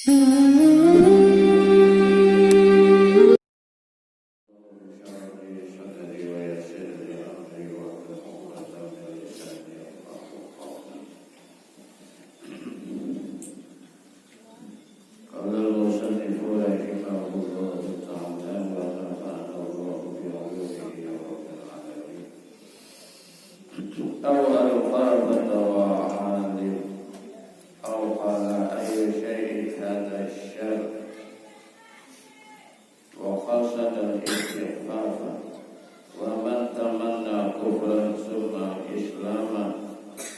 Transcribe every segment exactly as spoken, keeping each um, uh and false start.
شرح لي صدري ويسر لي أمري واحلل عقدة من لساني يفقهوا قولي. قال المصنف رحمه الله تعالى ونفعنا الله بعلومه يا رب العالمين. أو ألقى فتوى عالم أو قال أي شيء هذا الشر وقصد استخفافا، ومن تمنى كفرا ثم إسلاما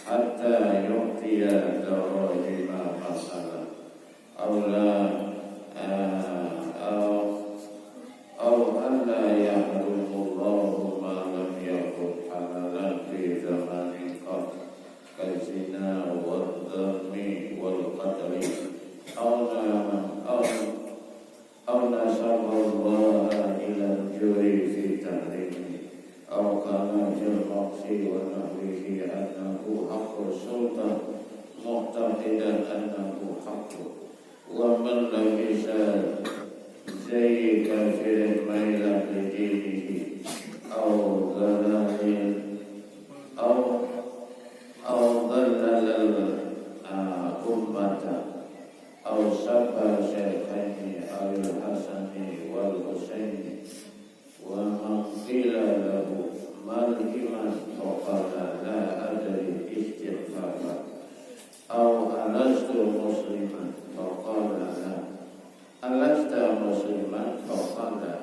حتى يعطي دراهم مثلا، أو لا، أو، أو ألا يحرم الله ما لم يكن حلالا في زمان قط، كالزنا والظلم والقتل، أو نام، أو أو نسب الله إلى الجور في تحريمه، أو قال في المغص ونحوه أنه حق السلطان معتقدا أنه حق، ومن لبس زي كافر ميلا لدينه، أو ضلال، أو، أو ضلل الأمة، أو سب الشيخين أو الحسن والحسين، ومن قيل له: "ما الإيمان؟" فقال: "لا أدري" استخفافا، أو: "ألست مسلما؟" فقال: "لا." "ألست مسلما؟" فقال: "لا."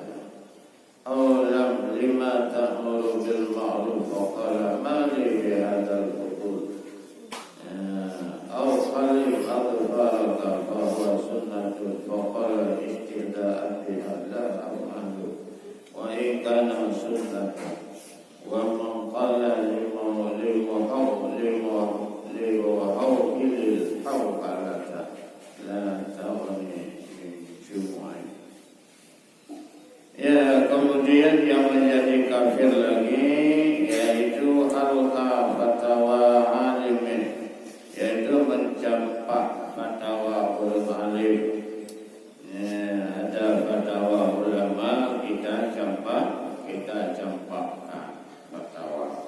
أو لم، لم تأمر بالمعروف؟ فقال: "ما لي بهذا الفضول." أو خلف أظفارك فهو سنة، فقال استهزاء بها: "لا أفعل وإن كان سنة." ومن قال لمو-، لمو-، لمو-، لموهوكل الحوقلة: "لا تغني من جموعي." Ya, kemudian yang menjadi kafir lagi, yaitu alqa fatawa alimin, yaitu mencampak fatawa ureuëng alim. Ya, ada fatawa ulama, kita campak, kita campakkan fatawa.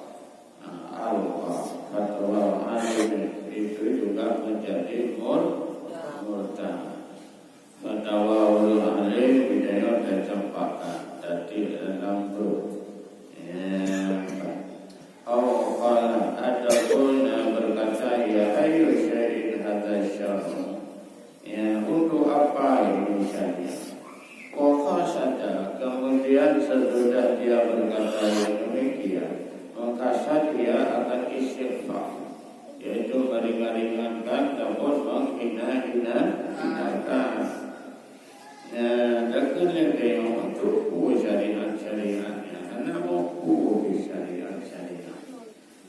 Nah, alqa fatawa alimin itu juga menjadi mur-, murtad. Fatawa ulama alim geutanyoe tacampakkan, tatik lam grup. Ya. Au qala, ataupun, eh, berkata, "Ya ayyu syai'in hadza syar'u?" Ya, untuk apa ini syariat? Wa qasada, kemudian sesudah dia berkata yang demikian, mengkasad dia akan istighfar. Yaitu meringan-ringankan ataupun menghina-hina, hinakan. Nah, takheun lé tanyoe untuk peue syariat-syariat nyan, hana meupeue syariat-syariat.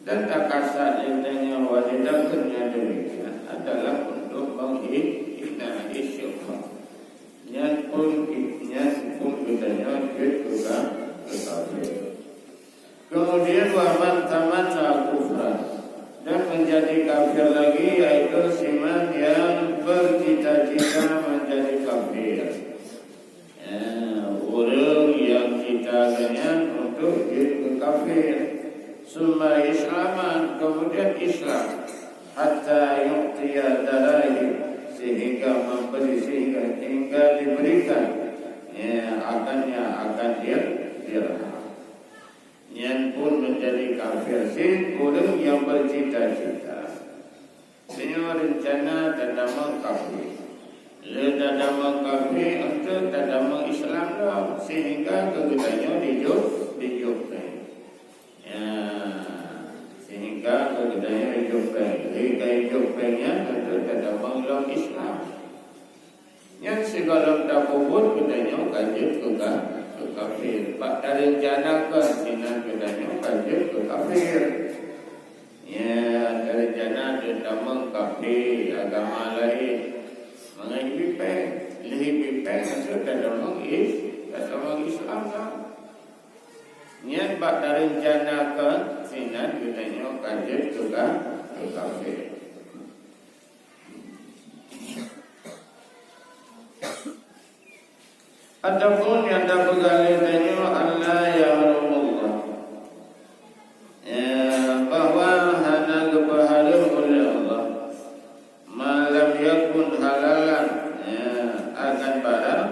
Dan takasad lé tanyoe watée takheun nyang demikian adalah untuk menghina istighfar. Nyan pun, nyan pun geutanyoe jeuet keu ka-, keu kafir. Kemudian, "Wa man tamanna kufran," dan menjadi kafir lagi, yaitu siman yang bercita-cita menjadi kafir. Ya, ureuëng yang cita geuhnyan untuk jeuet keu kafir. Summa islaman, kemudian Islam. Hatta yu'tiya darahim, sehingga memberi, sehingga, hingga diberikan, ya, akannya, akan dir-, dirham. Nyan pun menjadi kafir cit ureuëng nyang bercita-cita. Meunyoe reuncana tatamong kafé, lé tatamong kafé untuk tatamong Islam lom, sehingga keu geutanyoe dijok, dijok péng. Ya, sehingga keu geutanyoe dijok péng. Lé ka dijok péng nyan untuk tatamong lom Islam. Nyan sigohlom tapeubuet geutanyoe ka jeuet keu ka-, keu kafé. Bak tareuncanakan sinan geutanyoe ka jeuet keu kafé. Ya, tareuncana teutamong kafé agama laén. Mangat jibri péng, lheuh jibri péng, asoe tatamong is-, tatamong Islam na. Nyan bak tareuncanakan sinan geutanyoe ka jeuet keu ka-, keu kafé. Ataupun nyang tapeugah lé tanyoe Allah ya Rasulullah, ya, bahwa hana geupeuhareuem oleh Allah, ma lam yakun halalan, ya, akan barang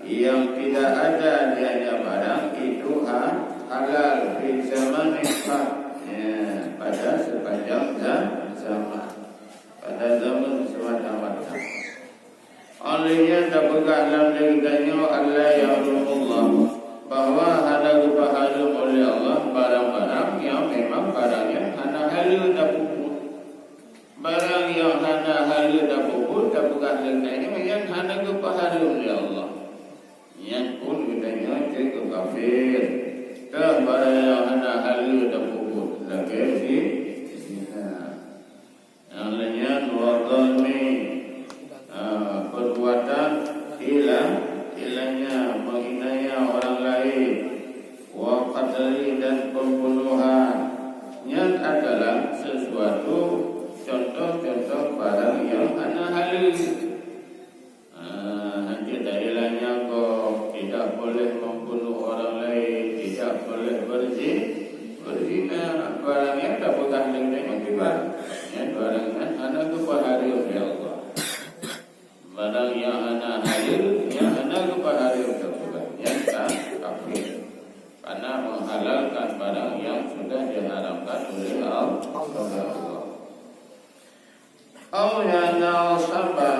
yang tidak ada dianya barang itu ha-, halal fi zamanin qat, ya, pada sepanjang za-, zaman, pada zaman semata-mata. Oleh nyan tapeugah lam diri tanyoe Allah ya Rasulullah, bahwa hana geupeuhareuem oleh Allah barang-barang yang memang barang nyan hana haleue tapeubuet. Barang nyang hana haleue tapeubuet, tapeugah lé tanyoe nyan hana geupeuhareuem lé Allah. Nyan pun geutanyoe jeuet keu kafir. Teuh barang nyang hana haleue tapeubuet, lagèe zi-, zina. Nyang laén nyan wa zalmi, ah, perbuatan hila-, hilanya, menghinanya orang lain. Wa qatli, dan pembunuhan. Nyan adalah sesuatu contoh-contoh barang yang hana haleue. Ah, hanjeuet dari laén nyan kok, tidak boleh membunuh orang lain, tidak boleh berzi-, berzina. Barang nyan tapeugah lé tanyoe kiban. Nyan barang nyan hana geupeuhareuem lé Allah. Barang nyang hana haleue, nyang hana geupeuhareuem tapeugah, nyan ka kafir. Karena menghalalkan barang yang sudah diharamkan oleh Allah. Au yanasaba,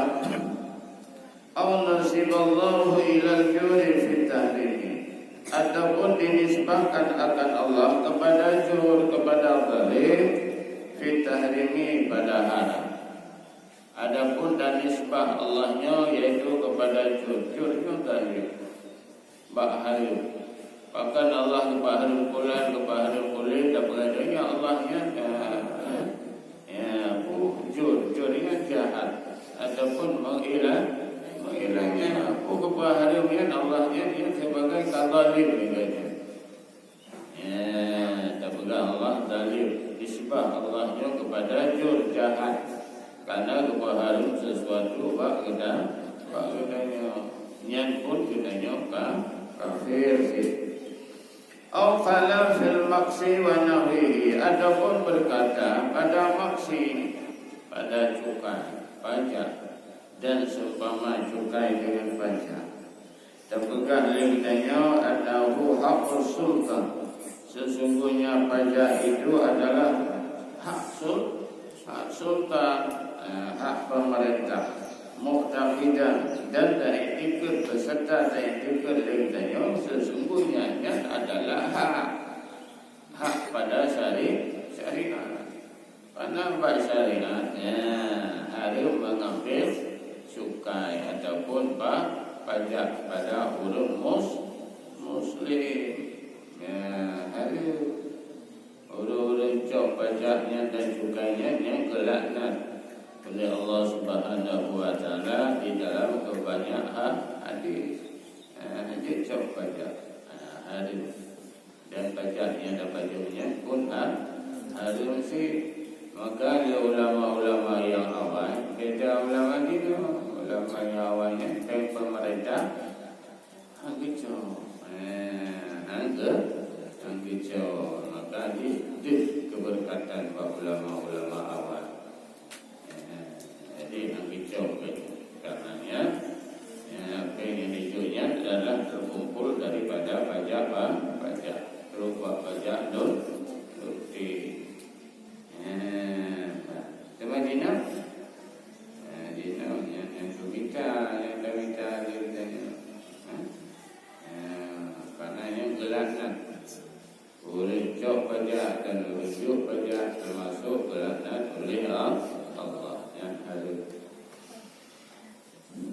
au nasiballahu ilal juri fit tahrimi. Ataupun dinisbahkan akan Allah kepada jur, kepada zalim, fit tahrimi, pada haram. Adapun tanisbah Allah nyoe yaitu kepada jur, jur nyoe zalim. Bak hareuem. Pakon Allah geupeuhareuem pulan, geupeuhareuem pulan, tapeugah nyan Allah nyan, ya, ya, peue jur, jur nyan jahat. Ataupun meuilah, meuilah nyan, peue geupeuhareuem nyan Allah nyan, nyan sibagai ka zalim, ibarat nyan. Ya, tapeugah Allah zalim, nisbah Allah nyoe kepada jur jahat. Karena geupeuhareuem sesuatu bak geuta-, bak geutanyoe. Nyan pun geutanyoe ka kafir cit. Au qala fil maksi wa nahwihi, ataupun berkata pada maksi, pada cukai, pajak, dan seumpama cukai dengan pajak. Tapeugah lé geutanyoe, annahu haqqus sultan, sesungguhnya pajak itu adalah hak sul-, hak sultan, eh, hak pemerintah, mu'taqidan, dan taiktikad beserta taiktikad lé geutanyoe sesungguhnya nyan adalah hak, hak pada syari-, syariat. Karena bak syariat, ya, hareuem mengambil cukai ataupun pa-, pajak pada ureueng mus-, muslim. Ya, hareuem. Ureueng-ureueng cok pajak nyan dan cukai nyan, nyan geulaknat oleh Allah Subhanahu wa Taala di dalam kebanyak ha-, hadis. Ya, hanjeuet cok pajak. Ya, hareuem. Dan pajak nyang tapajoh nyan pun ha-, hareuem cit. Maka lé ulama-ulama nyang awai, beda ulama jinoe. Ulama nyang awai nyan péng peumeurintah han geucok. Eh, han geu-, han geucok. Maka di, deuh keubeureukatan bak ulama-ulama awai. Ya, jadi han geucok lé. Karenanya, ya, péng nyang jijok nyan adalah teukumpul daripada pajak ba-, pajak. Trok bak pajak dun-, dusé. Ya, teuma jinoe, ya, jinoe nyang, nyang keumita, nyang tamita lé geutanyoe. Ha? Ya, karena nyan geulaknat. Ureueng cok pajak dan ureueng jok pajak teumasok geulaknat uleh Allah. Nyan hareuem.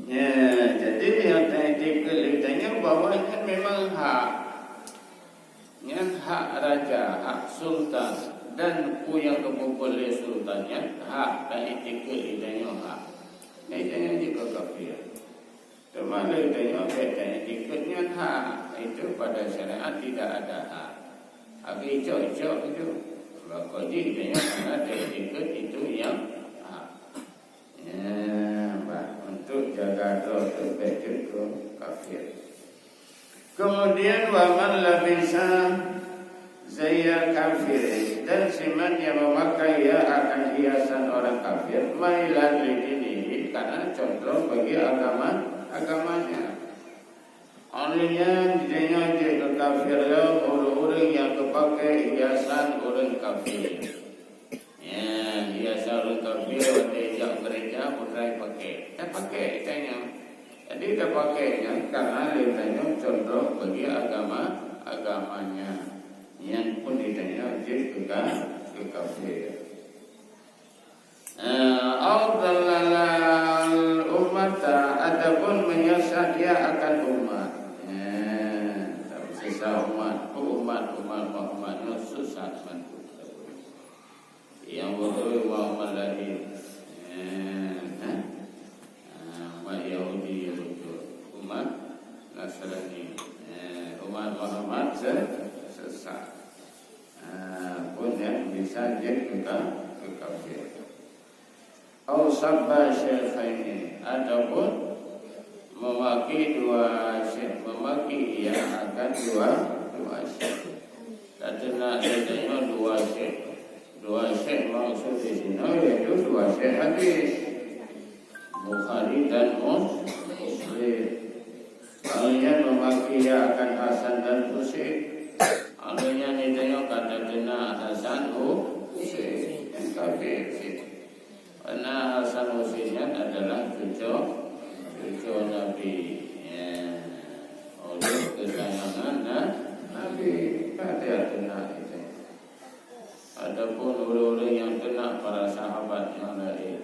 Ya, jadi nyang taiktikad lé geutanyoe bahwa nyan memang hak. Nyan hak raja, hak sultan. Dan peue nyang geupeubuet lé sultan nyan hak taiktikad lé geutanyoe hak. Nyan geutanyoe jeuet keu kafir. Teuma lé tanyoe bèk taiktikad nyan hak, itu pada syariat tidak ada hak. Habéh icok-icok itu, bak kodi tanyoe hana taiktikad itu nyang hak. Ya, bah, untuk jaga droe tu bèk jeuet keu kafir. Kemudian, wa man labisa zayya kafirin, dan siman yang memakai ia akan hiasan orang kafir, mailan li dinihi, karena condong bagi agama, agamanya. Oleh nyan, jinoe jeuet keu kafir lom ureuëng-ureuëng nyang geupaké hiasan ureuëng kafir. Ya, hiasan ureuëng kafir watée jak gereja, peue tapaké. Tapaké tanyoe. Jadi, tapaké nyan karena lé tanyoe condong bagi agama, agamanya. Nyan pun di tanyoe jeuet keu ka-, keu kafir. Eh, au dhallalal ummata, ataupun menyesat ia akan umat. Eh, tapi sesat umat, umat, umat Muhammad nyoe sesat bantu. Nyang beutôi umat-umat laén. Eh, eh. Ah, umat Yahudi nyang beutôi. Umat Nasrani. Eh, umat Muhammad se-, sesat. Ah, pun nyan bisa jeuet keu ka-, keu kafir. Au sabba syaikhaini, ataupun memaki dua syekh, memaki ia akan dua, dua syekh. Tateunak lé tanyoe dua syekh. Dua syekh maksud di sinoe yaitu dua syekh hadis, Bukhari dan Mus-, Muslim. Lalu nyan memaki ia akan Hasan dan Husain. Lalu nyan di tanyoe ka tateunak Hasan, Hu-, Husain. Nyan kafir cit. Karena Hasan Husain nyan adalah cucu, cucu Nabi. Ya. Ulôn keusayangan Na-, Nabi. Ka tateunak itu. Ataupun ureuëng-ureuëng nyang teunak para sahabat nyang laén.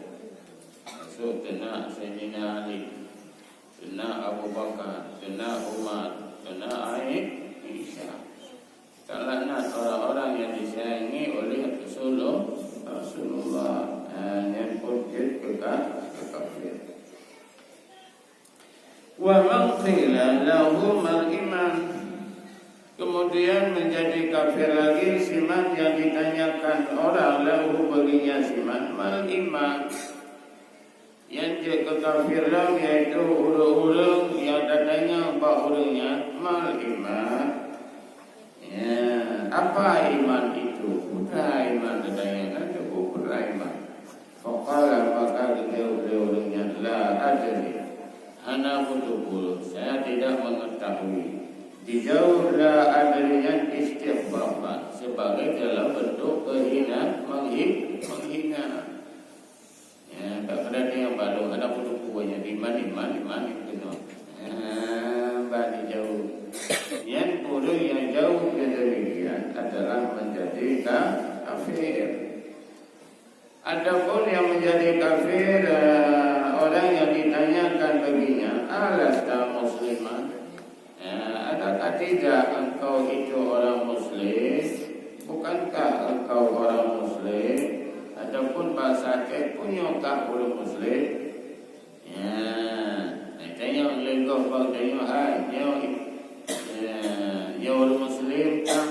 Maksud teunak Saidina Ali, teunak Abu Bakar, teunak Umar, teunak Ai-, Aisyah. Talaknat orang-orang yang disayangi oleh Rasulullah, Rasulullah. Ha, nyan pun jeuet keu ka-, keu kafir. Wa man qila lahu mal iman. Kemudian menjadi kafir lagi siman yang ditanyakan orang lahu baginya siman mal iman. Nyang jeuet keu kafir lom yaitu ureuëng-ureuëng nyang tatanyong bak ureuëng nyan mal iman. Ya, apa iman itu? Peue iman tatanyong nyan, peue iman? Faqala, maka geujaweueb lé ureuëng nyan, la adri. Hana kuteupeu, saya tidak mengetahui. Dijaweueb la adri nyan istikhfafan, sebagai dalam bentuk keuhina, menghi-, menghina. Ya, tak kena dia baru ada kuteupeu nyan iman, iman, iman keunoe. Ya, bah dijaweueb. Nyan ureuëng nyang jaweueb nyang demikian adalah menjadi ka-, kafir. Adapun yang menjadi kafir, eh, orang yang ditanyakan baginya, "Alasta musliman?" Ya, adakah tidak engkau itu orang muslim? Bukankah engkau orang muslim? Ataupun bahasa Aceh, "Punyokah ureuëng muslim?" Ya, tanyong lé gob bak tanyoe, "Hai, nyoe, ya, nyoe ureuëng muslim kah?"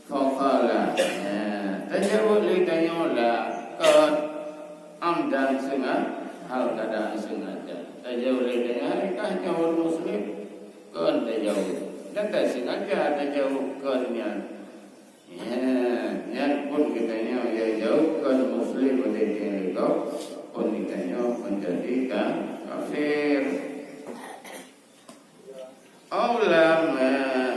Faqala, ya, tajaweueb lé tanyoe, "La," kon, amdan seungaja, hal keadaan sengaja. Tajaweueb lé tanyoe, "Hai, kah nyoe ureuëng muslim?" Kon tajaweueb. Dan tasengaja tajaweueb kon nyan. Ya, nyan pun geutanyoe ya jaweueb kon muslim, watée lé gob pun geutanyoe menjadi ka-, kafir. Au lam, eh,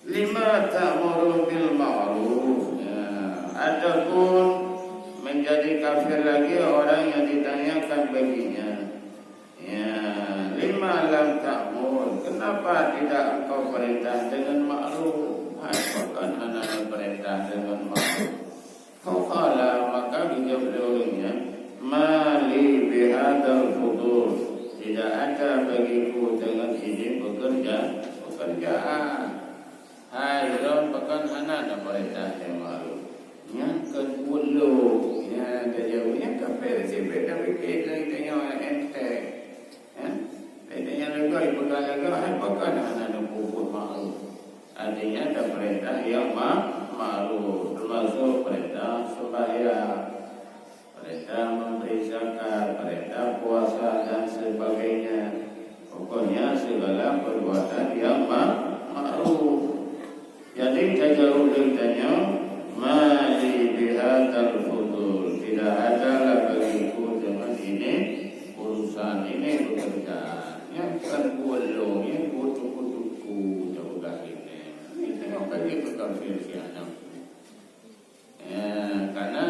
lima ta'muru bil ma'ruf. Ya, ataupun menjadi kafir lagi orang yang ditanyakan baginya. Ya, lima lam ta'mur, kenapa tidak engkau perintah dengan ma'ruf? Hai, pakon hana neupeurintah dengan ma'ruf? Faqala, maka geujaweueb lé ureuëng nyan, "Ma li bihadzal fudul, tidak ada bagiku dengan ini pekerja-, pekerjaan." Hai, lôn pakon hana neupeurintah lé ma'ruf. Nyan kon ulôn, nyan tajaweueb, nyan kafir sifeuet, tapi keu tanyoe enteng. Ya? Jadi, nyang leubeh peugah lagée hai pakon hana neupeubuet ma'ruf. Artinya, tapeurintah nyang ma-, ma'ruf, teumasuk peurintah seumbahyang, peurintah memberi zakat, peurintah puasa, dan sebagainya. Pokoknya, segala perbuatan yang Nyan kan buet lôn, nyan buet tuku-tuku, tapeugah lé nyan. Nyoe ka jeuet keu kafir si aneuk. Eh, karena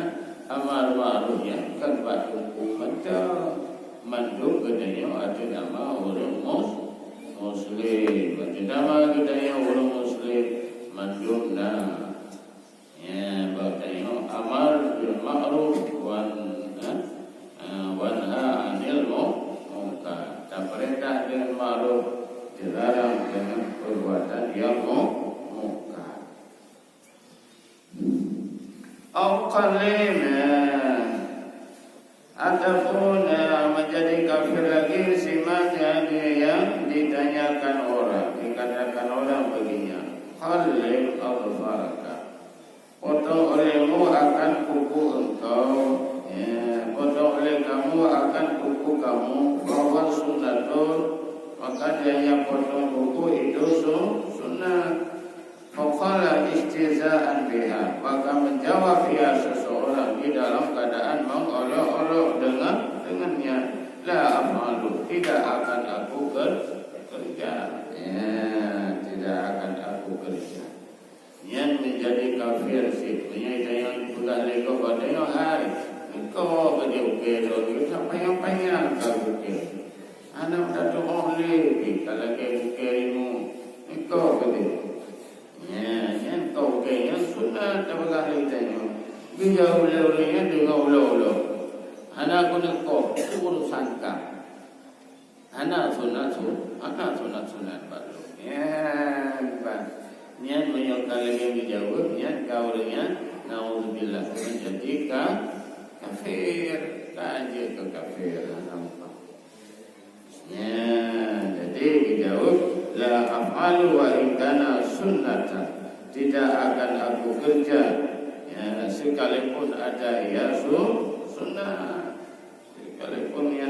amar ma'ruf nyan kan bak teungku mantong. Mandum geutanyoe ateueh nama ureueng mus-, muslim. Ateueh nama geutanyoe ureueng muslim, mandum na. Ya, bak tanyoe amar bil ma'ruf wan, eh, eh, wanha anil mu-, munkar. Tapeurintah deungon ma'ruf, dilarang deungon peurbuatan nyang mu-, munkar. Au qalil, eh, Ataupun, eh, menjadi kafir lagi si man yang, yang ditanyakan orang, dikatakan orang baginya, "Khallim azfaraka." Potong olehmu akan kuku engkau, ya, potong oleh kamu akan kuku kamu, bahwa sunnatun, maka dia yang potong kuku itu su-, sunnah. Faqala istihza'an biha, maka menjawab ia seseorang di dalam keadaan mengolok-olok dengan, dengannya, "La af'alu, tidak akan aku ker-, kerja." Ya, tidak akan aku kerja. Nyan menjadi kafir sih. Meunyoe tanyoe dipeugah lé gob, tanyoe hai. Engkau kerja ukir, tak payah-payah kau ukir. Anak tak tuhoh lé, kalau ke ukir ilmu. Engkau kerja. Nyan, nyan tokeng nyang sunat tapeugah lé tanyoe. Geujak ulée-ulée nyan deungon ulok-ulok. Hana guna kok, itu urusan kah. Hana sunat sun-, hana sunat-sunat bak lôn. Nyan ban. Nyan meunyoe ka lagée geujaweueb, nyan ka ureueng nyan, naudzubillah, menjadi ka-, kafir. Ka jeuet keu kafir, hana muphom. Ya, jadi dijawab, "La af'alu wa in kana sunnatan." Tidak akan aku kerja, ya, sekalipun ada ia su-, sunnah. Sekalipun ia